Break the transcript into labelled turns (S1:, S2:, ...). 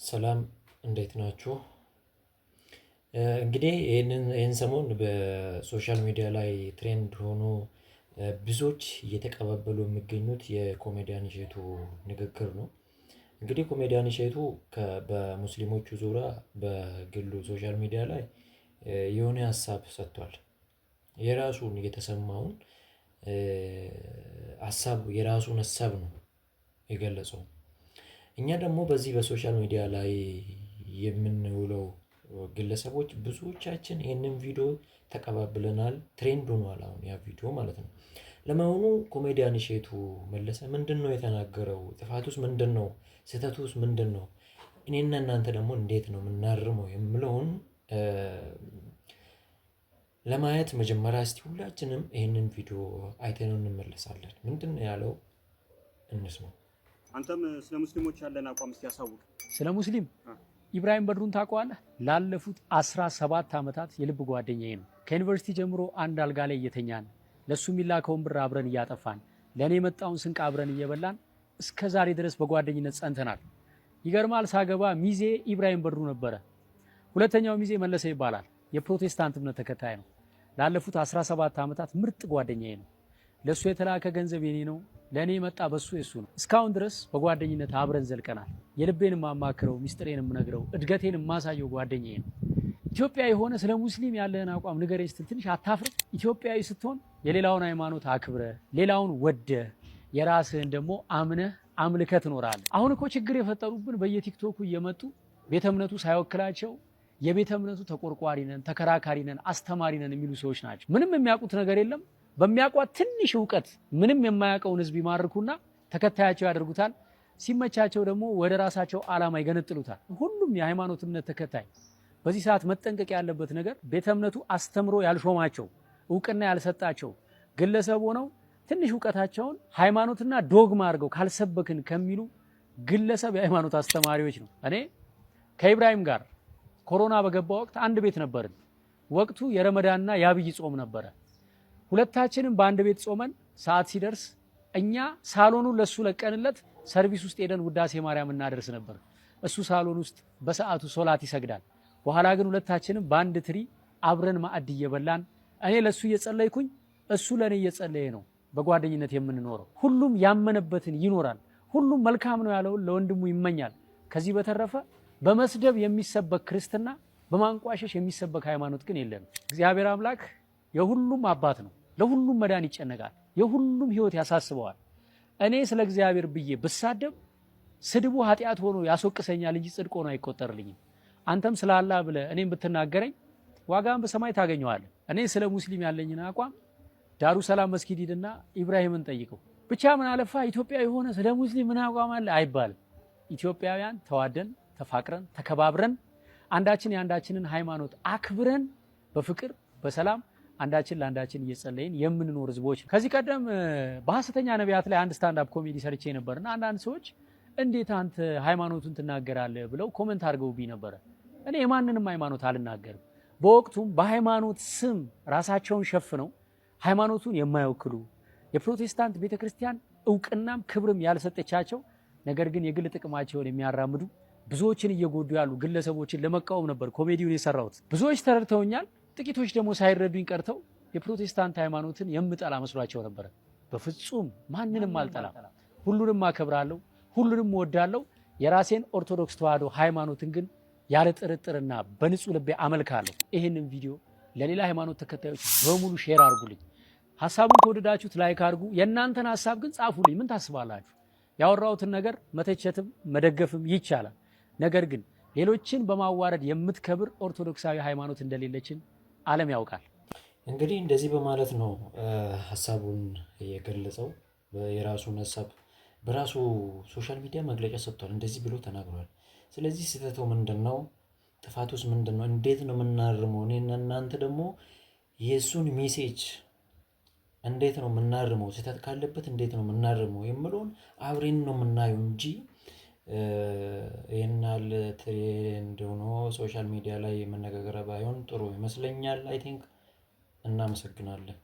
S1: ሰላም፣ እንዴት ናችሁ? እንግዲህ ይህን ሰሞን በ social media ላይ trend ሆኖ ብዙዎች እየተቀባበሉ የሚገኙት የኮሜዲያን እሸቱ ንግግር ነው። እንግዲህ ኮሜዲያን እሸቱ በሙስሊሞቹ ዙሪያ በግሉ social media ላይ የሆነ ሀሳብ ሰጥቷል። የራሱን የተሰማውን ሀሳብ፣ የራሱን ሀሳብ ነው የገለጸው። እኛ ደግሞ በዚህ በ social media ላይ የምንውለው ግለሰቦች ብዙዎቻችን ይህንን ቪዲዮ ተቀባብለናል። Trend ሆኗል አሁን ያ ቪዲዮ ማለት ነው። ለመሆኑ ኮሜዲያን እሸቱ መለሰ ምንድን ነው የተናገረው? ጥፋቱስ ምንድን ነው? ስህተቱስ ምንድን ነው? እኔና እናንተ ደግሞ እንዴት ነው የምናርመው የምለውን ለማየት መጀመሪያ እስቲ ሁላችንም ይህንን ቪዲዮ አይተነው እንመለሳለን። ምንድን ነው ያለው? እንስማው።
S2: አንተም ስለ ሙስሊሞች ያለን አቋም እስቲ ያሳውቅ።
S3: ስለ ሙስሊም ኢብራሂም በድሩን ታውቀዋለህ? ላለፉት 17 ዓመታት የልብ ጓደኛዬ ነው። ከዩኒቨርሲቲ ጀምሮ አንድ አልጋ ላይ እየተኛን፣ ለእሱ የሚላከውን ብር አብረን እያጠፋን፣ ለእኔ የመጣውን ስንቅ አብረን እየበላን እስከ ዛሬ ድረስ በጓደኝነት ጸንተናል። ይገርማል፣ ሳገባ ሚዜ ኢብራሂም በድሩ ነበረ። ሁለተኛው ሚዜ መለሰ ይባላል። የፕሮቴስታንት እምነት ተከታይ ነው። ላለፉት 17 ዓመታት ምርጥ ጓደኛዬ ነው። ለእሱ የተላከ ገንዘብ የኔ ነው፣ ለእኔ የመጣ በሱ የሱ ነው። እስካሁን ድረስ በጓደኝነት አብረን ዘልቀናል። የልቤን የማማክረው፣ ሚስጥሬን የምነግረው፣ እድገቴን የማሳየው ጓደኛዬ ነው። ኢትዮጵያዊ ሆነህ ስለ ሙስሊም ያለህን አቋም ንገረኝ ስትል ትንሽ አታፍርም? ኢትዮጵያዊ ስትሆን የሌላውን ሃይማኖት አክብረህ፣ ሌላውን ወደህ፣ የራስህን ደግሞ አምነህ አምልከህ ትኖራለህ። አሁን እኮ ችግር የፈጠሩብን በየቲክቶኩ እየመጡ ቤተ እምነቱ ሳይወክላቸው የቤተ እምነቱ ተቆርቋሪ ነን፣ ተከራካሪ ነን፣ አስተማሪ ነን የሚሉ ሰዎች ናቸው። ምንም የሚያውቁት ነገር የለም። በሚያውቋት ትንሽ እውቀት ምንም የማያውቀውን ህዝብ ይማርኩና ተከታያቸው ያደርጉታል። ሲመቻቸው ደግሞ ወደ ራሳቸው ዓላማ ይገነጥሉታል። ሁሉም የሃይማኖት እምነት ተከታይ በዚህ ሰዓት መጠንቀቅ ያለበት ነገር ቤተ እምነቱ አስተምሮ ያልሾማቸው፣ እውቅና ያልሰጣቸው ግለሰብ ሆነው ትንሽ እውቀታቸውን ሃይማኖትና ዶግማ አድርገው ካልሰበክን ከሚሉ ግለሰብ የሃይማኖት አስተማሪዎች ነው። እኔ ከኢብራሂም ጋር ኮሮና በገባ ወቅት አንድ ቤት ነበርን። ወቅቱ የረመዳንና የአብይ ጾም ነበረ። ሁለታችንም በአንድ ቤት ጾመን ሰዓት ሲደርስ እኛ ሳሎኑን ለሱ ለቀንለት ሰርቪስ ውስጥ ሄደን ውዳሴ ማርያም እናደርስ ነበር። እሱ ሳሎን ውስጥ በሰዓቱ ሶላት ይሰግዳል። በኋላ ግን ሁለታችንም በአንድ ትሪ አብረን ማዕድ እየበላን እኔ ለሱ እየጸለይኩኝ እሱ ለእኔ እየጸለየ ነው በጓደኝነት የምንኖረው። ሁሉም ያመነበትን ይኖራል። ሁሉም መልካም ነው ያለውን ለወንድሙ ይመኛል። ከዚህ በተረፈ በመስደብ የሚሰበክ ክርስትና፣ በማንቋሸሽ የሚሰበክ ሃይማኖት ግን የለም። እግዚአብሔር አምላክ የሁሉም አባት ነው። ለሁሉም መዳን ይጨነቃል። የሁሉም ሕይወት ያሳስበዋል። እኔ ስለ እግዚአብሔር ብዬ ብሳደብ ስድቡ ኃጢአት ሆኖ ያስወቅሰኛል እንጂ ጽድቅ ሆኖ አይቆጠርልኝም። አንተም ስለ አላህ ብለህ እኔም ብትናገረኝ ዋጋን በሰማይ ታገኘዋለህ። እኔ ስለ ሙስሊም ያለኝን አቋም ዳሩ ሰላም መስጊድ ሂድና ኢብራሂምን ጠይቀው። ብቻ ምን አለፋ ኢትዮጵያዊ ሆነህ ስለ ሙስሊም ምን አቋም አለ አይባልም። ኢትዮጵያውያን ተዋደን፣ ተፋቅረን፣ ተከባብረን፣ አንዳችን የአንዳችንን ሃይማኖት አክብረን፣ በፍቅር በሰላም አንዳችን ለአንዳችን እየጸለይን የምንኖር ህዝቦች። ከዚህ ቀደም በሐሰተኛ ነቢያት ላይ አንድ stand up comedy ሰርቼ ነበርና አንዳንድ ሰዎች እንዴት አንተ ሃይማኖቱን ትናገራለህ ብለው comment አድርገውብኝ ነበረ። እኔ የማንንም ሃይማኖት አልናገርም። በወቅቱም በሃይማኖት ስም ራሳቸውን ሸፍነው ሃይማኖቱን የማይወክሉ፣ የፕሮቴስታንት ቤተክርስቲያን እውቅናም ክብርም ያልሰጠቻቸው፣ ነገር ግን የግል ጥቅማቸውን የሚያራምዱ፣ ብዙዎችን እየጎዱ ያሉ ግለሰቦችን ለመቃወም ነበር ኮሜዲውን የሰራሁት። ብዙዎች ተረድተውኛል። ጥቂቶች ደግሞ ሳይረዱኝ ቀርተው የፕሮቴስታንት ሃይማኖትን የምጠላ መስሏቸው ነበረ። በፍጹም ማንንም አልጠላም። ሁሉንም አከብራለሁ፣ ሁሉንም እወዳለሁ። የራሴን ኦርቶዶክስ ተዋሕዶ ሃይማኖትን ግን ያለ ጥርጥርና በንጹህ ልቤ አመልካለሁ። ይህንን ቪዲዮ ለሌላ ሃይማኖት ተከታዮች በሙሉ share አድርጉልኝ። ሀሳቡን ከወደዳችሁት like አድርጉ። የእናንተን ሀሳብ ግን ጻፉልኝ። ምን ታስባላችሁ? ያወራሁትን ነገር መተቸትም መደገፍም ይቻላል። ነገር ግን ሌሎችን በማዋረድ የምትከብር ኦርቶዶክሳዊ ሃይማኖት እንደሌለችን ዓለም ያውቃል።
S1: እንግዲህ እንደዚህ በማለት ነው ሀሳቡን የገለጸው። የራሱን ሀሳብ በራሱ social media መግለጫ ሰጥቷል። እንደዚህ ብሎ ተናግሯል። ስለዚህ ስህተቱ ምንድን ነው? ጥፋቱስ ምንድን ነው? እንዴት ነው የምናርመው? እኔና እናንተ ደግሞ የእሱን message እንዴት ነው የምናርመው? ስህተት ካለበት እንዴት ነው የምናርመው የምለውን አብሬን ነው የምናየው እንጂ ይህን ያህል trend ሆኖ social media ላይ መነጋገሪያ ባይሆን ጥሩ ይመስለኛል። I think እናመሰግናለን።